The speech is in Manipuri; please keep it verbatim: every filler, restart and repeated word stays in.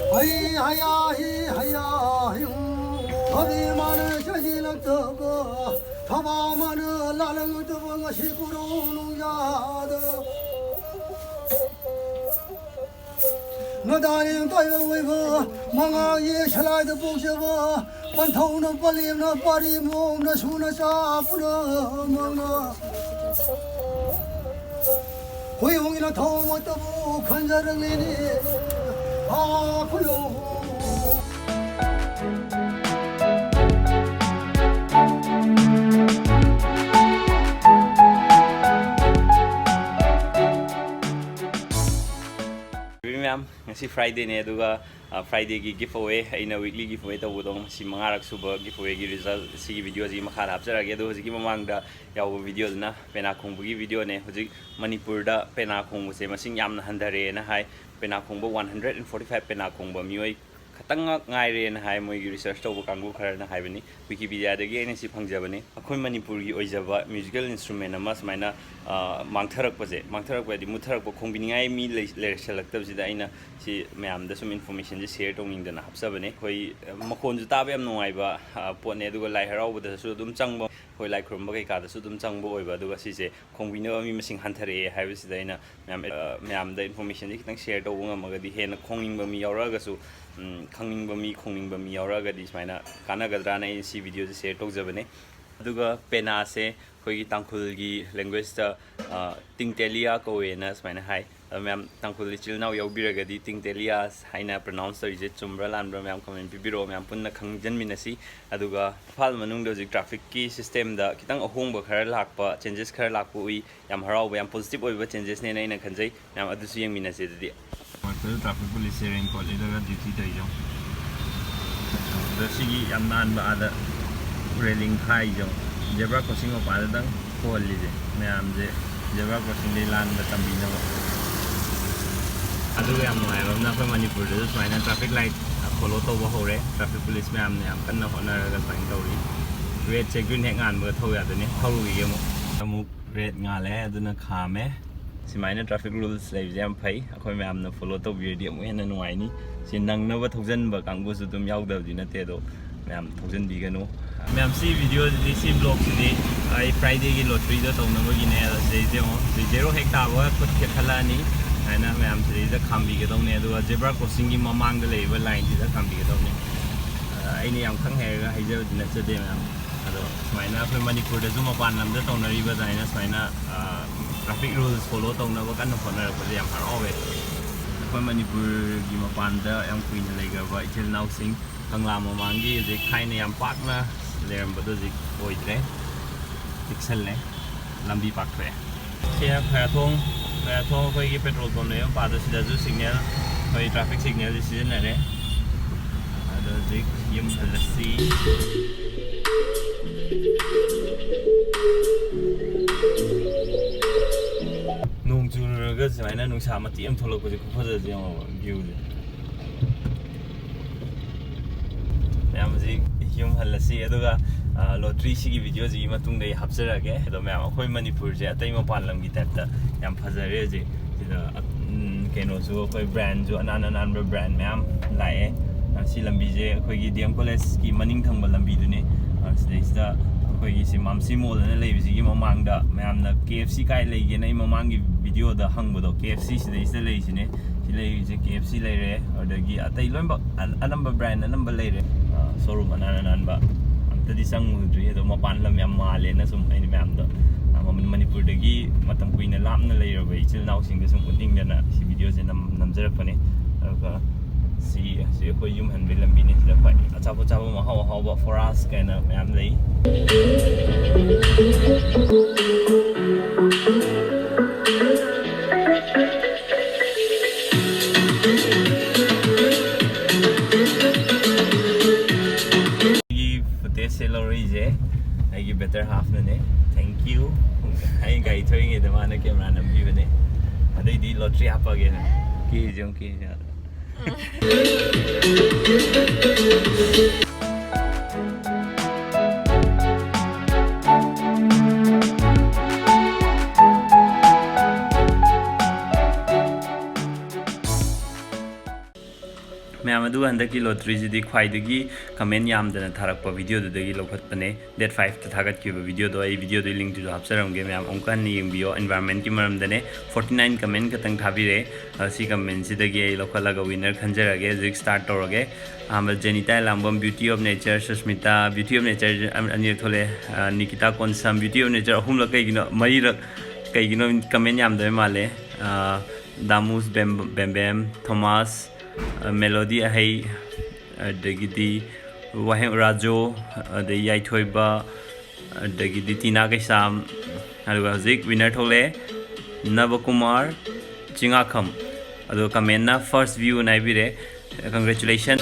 ꯍꯩ ꯍꯌꯥ ꯍꯤ ꯍꯌꯥ ꯍꯤꯡ꯫ ꯊꯕꯤ ꯃꯥꯅ ꯆꯥꯁꯤꯜꯂꯛꯇꯕ, ꯊꯕꯥ ꯃꯥꯅ ꯂꯥꯜꯂꯛꯇꯕ ꯉꯁꯤ ꯀꯣꯔꯧ ꯅꯨꯡꯖꯥꯗ꯫ ꯅꯗꯥꯅꯤ ꯇꯥꯏꯕꯪ ꯑꯣꯏꯕ ꯃꯉꯥꯒꯤ ꯁꯂꯥꯏꯗ ꯄꯣꯛꯆꯕ, ꯄꯟꯊꯧꯅ ꯄꯂꯦꯝꯅ ꯄꯥꯔꯤ ꯃꯣꯝꯅ ꯁꯨꯅ ꯆꯥ ꯄꯨꯝꯅꯃꯛꯅ ꯍꯨꯏ ꯍꯨꯏꯅ ꯊꯧꯃꯛꯇꯕꯨ ꯈꯟꯖꯔꯛꯂꯤꯅꯤ꯫ ꯑꯥ, ꯈꯨꯌꯧ꯫ ꯃꯌꯥꯝ, ꯉꯁꯤ Fridayꯅꯦ, ꯑꯗꯨꯒ Fridayꯒꯤ giveaway, ꯑꯩꯅ weekly giveaway ꯇꯧꯕꯗꯣ, ꯉꯁꯤ ꯃꯉꯥꯔꯛ ꯁꯨꯕ giveawayꯒꯤ result, ꯁꯤꯒꯤ videoꯁꯤ ꯃꯈꯥꯗ ꯍꯥꯞꯆꯔꯛꯑꯒꯦ꯫ ꯑꯗꯣ ꯍꯧꯖꯤꯛꯀꯤ ꯃꯃꯥꯡꯗ ꯌꯥꯎꯕ videoꯗꯨꯅ ꯄꯦꯅꯥ ꯈꯣꯡꯕꯒꯤ videoꯅꯦ꯫ ꯍꯧꯖꯤꯛ ꯃꯅꯤꯄꯨꯔꯗ ꯄꯦꯅꯥ ꯈꯣꯡꯕꯁꯦ ꯃꯁꯤꯡ ꯌꯥꯝꯅ ꯍꯟꯊꯔꯦꯅ ꯍꯥꯏ꯫ ꯄꯦꯅꯥ ꯈꯣꯡꯕ one hundred and forty five ꯄꯦꯅꯥ ꯈꯣꯡꯕ ꯃꯤꯑꯣꯏ ꯈꯇꯪꯉꯛ ꯉꯥꯏꯔꯦꯅ ꯍꯥꯏ, ꯃꯣꯏꯒꯤ research ꯇꯧꯕ ꯀꯥꯡꯕꯨ ꯈꯔꯅ ꯍꯥꯏꯕꯅꯤ꯫ Wikipediaꯗꯒꯤ ꯑꯩꯅ ꯁꯤ ꯐꯪꯖꯕꯅꯤ꯫ ꯑꯩꯈꯣꯏ ꯃꯅꯤꯄꯨꯔꯒꯤ ꯑꯣꯏꯖꯕ musical instrument ꯑꯃ ꯁꯨꯃꯥꯏꯅ, ꯑ, ꯃꯥꯡꯊꯔꯛꯄꯁꯦ, ꯃꯥꯡꯊꯔꯛꯄ ꯍꯥꯏꯗꯤ ꯃꯨꯠꯊꯔꯛꯄ, ꯈꯣꯡꯕꯤꯅꯤꯡꯉꯥꯏ ꯃꯤ ꯂꯩ-, ꯂꯩꯁꯜꯂꯛꯇꯕꯁꯤꯗ ꯑꯩꯅ ꯁꯤ ꯃꯌꯥꯝꯗ ꯁꯨꯝ informationꯁꯦ share ꯇꯧꯅꯤꯡꯗꯅ ꯍꯥꯞꯆꯕꯅꯦ꯫ ꯑꯩꯈꯣꯏ, ꯑ, ꯃꯈꯣꯟꯁꯨ ꯇꯥꯕ ꯌꯥꯝ ꯅꯨꯡꯉꯥꯏꯕ, ꯑ, ꯄꯣꯠꯅꯦ, ꯑꯗꯨꯒ ꯂꯥꯏ ꯍꯔꯥꯎꯕꯗꯁꯨ ꯑꯗꯨꯝ ꯆꯪꯕ, ꯑꯩꯈꯣꯏ ꯂꯥꯏ ꯈꯨꯔꯨꯝꯕ ꯀꯩꯀꯥꯗꯁꯨ ꯑꯗꯨꯝ ꯆꯪꯕ ꯑꯣꯏꯕ, ꯑꯗꯨꯒ ꯁꯤꯁꯦ ꯈꯣꯡꯕꯤꯅꯕ ꯃꯤ ꯃꯁꯤꯡ ꯍꯟꯊꯔꯛꯑꯦ ꯍꯥꯏꯕꯁꯤꯗ ꯑꯩꯅ ꯃꯌꯥꯝ, ꯑ, ꯃꯌꯥꯝꯗ informationꯁꯦ ꯈꯤꯇꯪ share ꯇꯧꯕ ꯉꯝꯃꯒꯗꯤ, ꯍꯦꯟꯅ ꯈꯣꯡꯅꯤꯡꯕ ꯃꯤ ꯌꯥꯎꯔꯛꯑꯒꯁꯨ, ꯎꯝ, ꯈꯪꯅꯤꯡꯕ ꯃꯤ, ꯈꯣꯡꯅꯤꯡꯕ ꯃꯤ ꯌꯥꯎꯔꯛꯑꯒꯗꯤ ꯁꯨꯃꯥꯏꯅ ꯀꯥꯟꯅꯒꯗ꯭ꯔꯥꯅ ꯑꯩꯅ ꯁꯤ videoꯁꯦ share ꯇꯧꯖꯕꯅꯦ꯫ ꯑꯗꯨꯒ ꯄꯦꯅꯥꯁꯦ ꯑꯩꯈꯣꯏꯒꯤ ꯇꯥꯡꯈꯨꯜꯒꯤ languageetꯇ, ꯑ, ꯇꯤꯡꯇꯦꯂꯤꯌꯥ ꯀꯧꯋꯦꯅ ꯁꯨꯃꯥꯏꯅ ꯍꯥꯏ꯫ ꯑꯗꯣ ꯃꯌꯥꯝ ꯇꯥꯡꯈꯨꯜ ꯏꯆꯤꯜ ꯏꯅꯥꯎ ꯌꯥꯎꯕꯤꯔꯒꯗꯤ ꯇꯤꯡꯇꯦꯂꯤꯌꯥꯁ ꯍꯥꯏꯅ pronounce ꯇꯧꯔꯤꯁꯦ ꯆꯨꯝꯕ꯭ꯔꯥ ꯂꯥꯟꯕ꯭ꯔꯥ ꯃꯌꯥꯝ comment ꯄꯤꯕꯤꯔꯛꯑꯣ, ꯃꯌꯥꯝ ꯄꯨꯟꯅ ꯈꯪꯖꯟꯃꯤꯟꯅꯁꯤ꯫ ꯑꯗꯨꯒ ꯏꯝꯐꯥꯜ ꯃꯅꯨꯡꯗ ꯍꯧꯖꯤꯛ trafficꯀꯤ systemꯗ ꯈꯤꯇꯪ ꯑꯍꯣꯡꯕ ꯈꯔ ꯂꯥꯛꯄ, changes ꯈꯔ ꯂꯥꯛꯄ ꯎꯏ꯫ ꯌꯥꯝ ꯍꯔꯥꯎꯕ, ꯌꯥꯝ positive ꯑꯣꯏꯕ changesꯅꯦꯅ ꯑꯩꯅ ꯈꯟꯖꯩ꯫ ꯃꯌꯥꯝ ꯑꯗꯨꯁꯨ ꯌꯦꯡꯃꯤꯟꯅꯁꯦ ꯑꯗꯨꯗꯤ꯫ ꯃꯣꯏ traffic policeꯁꯦ raincoat ꯂꯤꯠꯂꯒ duty ꯇꯧꯔꯤꯁꯦ ꯌꯦꯡꯉꯣ꯫ ꯑꯗꯣ ꯁꯤꯒꯤ ꯌꯥꯝ ꯅꯥꯟꯕ ꯑꯥꯗ railing ꯈꯥꯏꯁꯦ ꯌꯦꯡꯉꯣ꯫ Zebra crossing ꯃꯄꯥꯗꯗꯪ ꯊꯣꯛꯍꯜꯂꯤꯁꯦ꯫ ꯃꯌꯥꯝꯁꯦ zebra crossingꯗꯩ ꯂꯥꯟꯕ ꯇꯝꯕꯤꯅꯕ꯫ ꯑꯗꯨꯒ ꯌꯥꯝ ꯅꯨꯡꯉꯥꯏꯕ ꯑꯃꯅ ꯑꯩꯈꯣꯏ ꯃꯅꯤꯄꯨꯔꯗꯁꯨ ꯁꯨꯃꯥꯏꯅ traffic light follow ꯇꯧꯕ ꯍꯧꯔꯦ꯫ Traffic police ꯃꯌꯥꯝꯅ ꯌꯥꯝ ꯀꯟꯅ ꯍꯣꯠꯅꯔꯒ ꯁꯨꯃꯥꯏꯅ ꯇꯧꯔꯤ꯫ Redꯁꯦ green ꯍꯦꯛ ꯉꯥꯟꯕꯒ ꯊꯧ ꯌꯥꯗꯣꯏꯅꯦ꯫ ꯊꯧꯔꯨꯈꯤꯒꯦ ꯑꯃꯨꯛ꯫ ꯑꯃꯨꯛ red ꯉꯥꯜꯂꯦ, ꯑꯗꯨꯅ ꯈꯥꯝꯃꯦ꯫ ꯁꯨꯃꯥꯏꯅ traffic rules ꯂꯩꯕꯁꯦ ꯌꯥꯝ ꯐꯩ꯫ ꯑꯩꯈꯣꯏ ꯃꯌꯥꯝꯅ follow ꯇꯧꯕꯤꯔꯗꯤ ꯑꯃꯨꯛ ꯍꯦꯟꯅ ꯅꯨꯡꯉꯥꯏꯅꯤ꯫ ꯁꯤ ꯅꯪꯅꯕ ꯊꯧꯖꯤꯟꯕ ꯀꯥꯡꯕꯨꯁꯨ ꯑꯗꯨꯝ ꯌꯥꯎꯗꯕꯗꯤ ꯅꯠꯇꯦ, ꯑꯗꯣ ꯃꯌꯥꯝ ꯊꯧꯖꯤꯟꯕꯤꯒꯅꯨ꯫ ꯃꯌꯥꯝ, ꯁꯤ video ꯁꯤꯗꯤ, ꯁꯤ vlog ꯁꯤꯗꯤ ꯑꯩ Friday ꯒꯤ lottery ꯗꯣ ꯇꯧꯅꯕꯒꯤꯅꯦ꯫ ꯑꯗꯣ ꯁꯤꯗꯩꯁꯤꯗ ꯌꯦꯡꯉꯣ, ꯁꯤ zero ꯍꯦꯛ ꯇꯥꯕꯒ ꯈꯨꯠ ꯈꯦꯠꯍꯜꯂꯛꯑꯅꯤ꯫ ꯁꯨꯃꯥꯏꯅ ꯃꯌꯥꯝ ꯁꯤꯗꯩꯁꯤꯗ ꯈꯥꯝꯕꯤꯒꯗꯧꯅꯦ꯫ ꯑꯗꯨꯒ zebra crossing ꯒꯤ ꯃꯃꯥꯡꯗ ꯂꯩꯔꯤꯕ line ꯁꯤꯗ ꯈꯥꯝꯕꯤꯒꯗꯧꯅꯦ꯫ ꯑ, ꯑꯩꯅ ꯌꯥꯝ ꯈꯪ ꯍꯩꯔꯒ ꯍꯥꯏꯖꯕꯗꯤ ꯅꯠꯆꯗꯦ ꯃꯌꯥꯝ꯫ ꯑꯗꯣ ꯁꯨꯃꯥꯏꯅ ꯑꯩꯈꯣꯏ ꯃꯅꯤꯄꯨꯔꯗꯁꯨ ꯃꯄꯥꯟ ꯂꯝꯗ ꯇꯧꯅꯔꯤꯕ ꯑꯗꯨꯃꯥꯏꯅ ꯁꯨꯃꯥꯏꯅ, ꯑ, traffic rules follow ꯇꯧꯅꯕ ꯀꯟꯅ ꯍꯣꯠꯅꯔꯛꯄꯁꯦ ꯌꯥꯝ ꯍꯔꯥꯎꯋꯦ꯫ ꯑꯩꯈꯣꯏ ꯃꯅꯤꯄꯨꯔꯒꯤ ꯃꯄꯥꯟꯗ ꯌꯥꯝ ꯀꯨꯏꯅ ꯂꯩꯈ꯭ꯔꯕ ꯏꯆꯤꯜ ꯏꯅꯥꯎꯁꯤꯡ, ꯀꯪꯂꯥ ꯃꯃꯥꯡꯒꯤ ꯍꯧꯖꯤꯛ ꯊꯥꯏꯅ ꯌꯥꯝ ꯄꯥꯛꯅ ꯂꯩꯔꯝꯕꯗꯣ ꯍꯧꯖꯤꯛ ꯑꯣꯏꯗ꯭ꯔꯦ, ꯄꯤꯛꯁꯜꯂꯦ, ꯂꯝꯕꯤ ꯄꯥꯛꯊꯣꯛꯑꯦ꯫ ꯁꯤ ꯈꯌꯥꯊꯣꯡ, ꯈꯌꯥꯊꯣꯡ ꯑꯩꯈꯣꯏꯒꯤ petrol pump ꯂꯩꯕ ꯃꯄꯥꯗꯣ, ꯁꯤꯗꯁꯨ signal, ꯑꯩꯈꯣꯏ traffic signal ꯁꯤ ꯁꯤꯖꯤꯟꯅꯔꯦ꯫ ꯑꯗꯣ ꯍꯧꯖꯤꯛ ꯌꯨꯝ ꯍꯜꯂꯁꯤ꯫ ꯅꯣꯡ ꯆꯨꯔꯨꯔꯒ ꯁꯨꯃꯥꯏꯅ ꯅꯨꯡꯁꯥ ꯃꯇꯦꯛ ꯑꯃ ꯊꯣꯛꯂꯛꯄꯁꯦ ꯈꯨꯐꯖꯁꯦ ꯌꯦꯡꯉꯣꯕ, view ꯁꯦ꯫ ꯃꯌꯥꯝ ꯍꯧꯖꯤꯛ ꯌꯨꯝ ꯍꯜꯂꯁꯤ, ꯑꯗꯨꯒ, ꯑ, lottery ꯁꯤꯒꯤ video ꯁꯤꯒꯤ ꯃꯇꯨꯡꯗ ꯑꯩ ꯍꯥꯞꯆꯔꯛꯑꯒꯦ꯫ ꯑꯗꯣ ꯃꯌꯥꯝ, ꯑꯩꯈꯣꯏ ꯃꯅꯤꯄꯨꯔꯁꯦ ꯑꯇꯩ ꯃꯄꯥꯟ ꯂꯝꯒꯤ type ꯇ ꯌꯥꯝ ꯐꯖꯔꯦ ꯍꯧꯖꯤꯛ꯫ ꯁꯤꯗ, ꯎꯝ, ꯀꯩꯅꯣꯁꯨ, ꯑꯩꯈꯣꯏ brand ꯁꯨ ꯑꯅꯥꯟ ꯑꯅꯥꯟꯕ brand ꯃꯌꯥꯝ ꯂꯥꯛꯑꯦ꯫ ꯑ, ꯁꯤ ꯂꯝꯕꯤꯁꯦ ꯑꯩꯈꯣꯏꯒꯤ D M college ꯀꯤ ꯃꯅꯤꯡ ꯊꯪꯕ ꯂꯝꯕꯤꯗꯨꯅꯤ꯫ ꯑ, ꯁꯤꯗꯩꯁꯤꯗ ꯑꯩꯈꯣꯏꯒꯤ ꯁꯤ Mamsi Mall ꯑꯅ ꯂꯩꯕꯁꯤꯒꯤ ꯃꯃꯥꯡꯗ ꯃꯌꯥꯝꯅ K F C ꯀꯥꯏ ꯂꯩꯒꯦꯅ ꯑꯩ ꯃꯃꯥꯡꯒꯤ video ꯗ ꯍꯪꯕꯗꯣ, K F C ꯁꯤꯗꯩꯁꯤꯗ ꯂꯩꯔꯤꯁꯤꯅꯦ꯫ ꯁꯤ ꯂꯩꯔꯤꯁꯦ K F C ꯂꯩꯔꯦ, ꯑꯗꯒꯤ ꯑꯇꯩ ꯂꯣꯏꯅꯃꯛ ꯑ-, ꯑꯅꯝꯕ brand ꯑꯅꯝꯕ ꯂꯩꯔꯦ꯫ ꯑ, showroom ꯑꯅꯥꯟ ꯑꯅꯥꯟꯕ ꯑꯝꯇꯗꯤ ꯆꯪꯉꯨꯗ꯭ꯔꯤ, ꯑꯗꯣ ꯃꯄꯥꯟ ꯂꯝ ꯌꯥꯝ ꯃꯥꯜꯂꯦꯅ ꯁꯨꯝ ꯑꯩꯅ ꯃꯌꯥꯝꯗ, ꯑ, ꯃ-, ꯃꯅꯤꯄꯨꯔꯗꯒꯤ ꯃꯇꯝ ꯀꯨꯏꯅ ꯂꯥꯞꯅ ꯂꯩꯔꯕ ꯏꯆꯤꯜ ꯏꯅꯥꯎꯁꯤꯡꯗ ꯁꯨꯝ ꯎꯠꯅꯤꯡꯗꯅ ꯁꯤ video ꯁꯦ ꯅꯝ-, ꯅꯝꯖꯔꯛꯄꯅꯦ꯫ ꯑꯗꯨꯒ ꯁꯤ, ꯁꯤ ꯑꯩꯈꯣꯏ ꯌꯨꯝ ꯍꯟꯕꯒꯤ ꯂꯝꯕꯤꯅꯦ꯫ ꯁꯤꯗ ꯑꯩꯈꯣꯏ ꯑꯆꯥꯄꯣꯠ ꯆꯥꯐꯝ ꯑꯍꯥꯎ ꯑꯍꯥꯎꯕ Foras ꯀꯥꯏꯅ ꯃꯌꯥꯝ ꯂꯩ꯫ ꯑꯩꯒꯤ footage ꯁꯦ ꯂꯧꯔꯛꯏꯁꯦ ꯑꯩꯒꯤ better half ꯅꯅꯦ꯫ Thank you꯫ ꯑꯩ ꯒꯥꯔꯤ ꯊꯧꯔꯤꯉꯩꯗ ꯃꯥꯅ camera ꯅꯝꯕꯤꯕꯅꯦ꯫ ꯑꯗꯩꯗꯤ lottery ꯍꯥꯞꯄꯒꯦꯅ꯫ ꯀꯤꯁꯦ ꯑꯃꯨꯛ ꯀꯤꯁꯦ꯫ ꯃꯌꯥꯝ, ꯑꯗꯨꯒ ꯍꯟꯗꯛꯀꯤ ꯂꯣꯇ꯭ꯔꯤꯁꯤꯗꯤ ꯈ꯭ꯋꯥꯏꯗꯒꯤ ꯀꯃꯦꯟ ꯌꯥꯝꯗꯅ ꯊꯥꯔꯛꯄ ꯚꯤꯗꯤꯑꯣꯗꯨꯗꯒꯤ ꯂꯧꯈꯠꯄꯅꯦ꯫ ꯗꯦꯠ ꯐꯥꯏꯚꯇ ꯊꯥꯒꯠꯈꯤꯕ ꯚꯤꯗꯤꯑꯣꯗꯣ, ꯑꯩ ꯚꯤꯗꯤꯑꯣꯗꯨꯒꯤ ꯂꯤꯡꯛꯇꯨꯁꯨ ꯍꯥꯞꯆꯔꯝꯒꯦ꯫ ꯃꯌꯥꯝ ꯑꯃꯨꯛꯀ ꯍꯟꯅ ꯌꯦꯡꯕꯤꯌꯣ꯫ ꯏꯟꯚꯥꯏꯔꯣꯟꯃꯦꯟꯀꯤ ꯃꯔꯝꯗꯅꯦ꯫ ꯐꯣꯔꯇꯤ ꯅꯥꯏꯟ ꯀꯃꯦꯟ ꯈꯛꯇꯪ ꯊꯥꯕꯤꯔꯛꯑꯦ꯫ ꯑ, ꯁꯤ ꯀꯃꯦꯟꯁꯤꯗꯒꯤ ꯑꯩ ꯂꯧꯈꯠꯂꯒ ꯋꯤꯟꯅꯔ ꯈꯟꯖꯔꯒꯦ꯫ ꯍꯧꯖꯤꯛ ꯁ꯭ꯇꯥꯔꯠ ꯇꯧꯔꯒꯦ꯫ ꯑꯍꯥꯟꯕ Jenita Langbam, beauty of nature, Susmita, beauty of nature ꯑꯅꯤꯔꯛ ꯊꯣꯛꯂꯛꯑꯦ꯫ ꯑ, Nikita Konsam, beauty of nature ꯑꯍꯨꯝꯂꯛ꯫ ꯀꯩꯒꯤꯅꯣ ꯃꯔꯤꯔꯛ, ꯀꯩꯒꯤꯅꯣ ꯀꯃꯦꯟ ꯌꯥꯝꯗꯕꯩ ꯃꯥꯜꯂꯦ꯫ ꯑ, ꯗꯥꯃꯨꯁ ꯕꯦꯝ-, ꯕꯦꯝꯕꯦꯝ, ꯊꯣꯃꯥꯁ, ꯑ, ꯃꯦꯂꯣꯗꯤ ꯑꯍꯩ, ꯑꯗꯒꯤꯗꯤ ꯋꯥꯍꯦꯡ ꯔꯥꯖꯨ, ꯑꯗꯩ ꯌꯥꯏꯊꯣꯏꯕ, ꯑꯗꯒꯤꯗꯤ ꯇꯤꯅꯥ ꯀꯩꯁꯥꯝ, ꯑꯗꯨꯒ ꯍꯧꯖꯤꯛ ꯋꯤꯟꯅꯔ ꯊꯣꯛꯂꯛꯑꯦ, ꯅꯕꯀꯨꯃꯥꯔ ꯆꯤꯉꯥꯈꯝ꯫ ꯑꯗꯣ ꯀꯃꯦꯟꯅ "First view" ꯍꯥꯏꯕꯤꯔꯦ꯫ Congratulation꯫